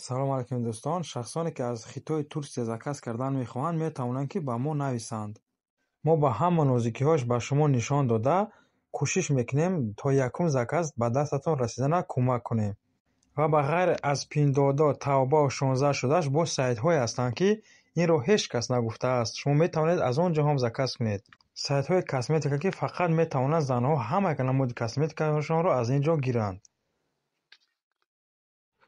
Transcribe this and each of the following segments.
Салом алайкум, дӯстон. Шахсоне, ки аз Хитою Турсия заказ кардан мехоҳанд, метавонанд, ки ба мо нависанд. Мо ба ҳама нозукиҳояш ба шумо нишон дода, кӯшиш мекунем, то якум заказ ба дастатон расидана кӯмак кунем. Ва ба ғайр аз Пиндодо, Таобао 16 шудаш, боз сайтҳое ҳастанд, ки инро ҳеҷ кас нагуфтааст. Шумо метавонед аз он ҷо ҳам заказ кунед. Сайтҳои косметика, ки фақат метавонанд занҳо ҳама намуди косметикашонро аз ин ҷо гиранд.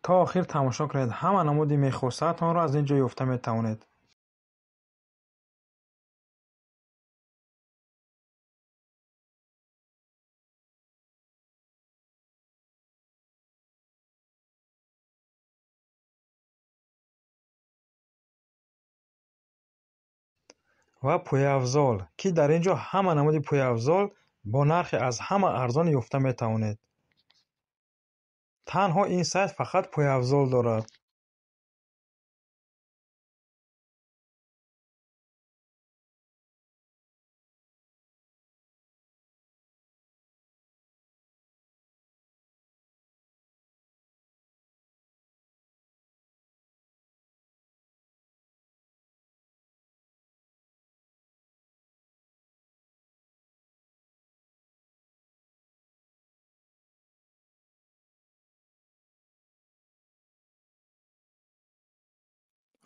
То охир тамошо кунед, ҳама намуди мехостаатонро аз ин ҷо ёфта метавонед. Ва пойафзол, ки дар ин ҷо ҳама намуди пойафзол бо нархи аз ҳама арзон ёфта метавонед. Танҳо ин сайт фақат пойафзол дорад.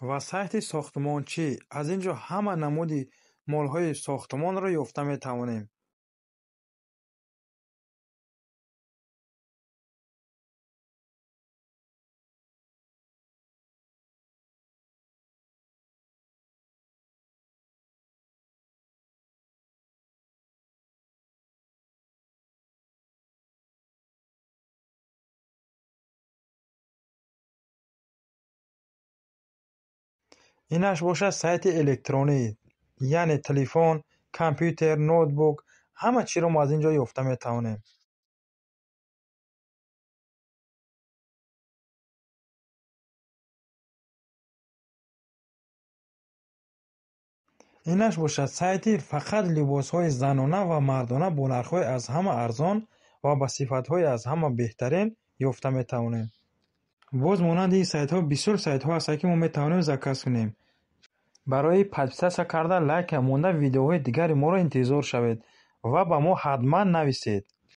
Ва сайти сохтмончӣ, аз ин ҷо ҳама намуди молҳои сохтмонро ёфта метавонем. Инаш бошад сайти электронӣ, яъне телефон, компютер, ноутбук, ҳама чиро мо аз ин ҷо ёфта метавонем. Инаш бошад сайти фақат либосҳои занона ва мардона бо нархҳои аз ҳама арзон ва ба сифатҳои аз ҳама беҳтарин ёфта метавонем. Боз монанди ин сайтҳо бисёр сайтҳо ҳастанд, ки мо метавонем заказ кунем. Барои подписаться карда, лайка монда, видеоҳои дигари моро интизор шавед ва ба мо ҳатман нависед.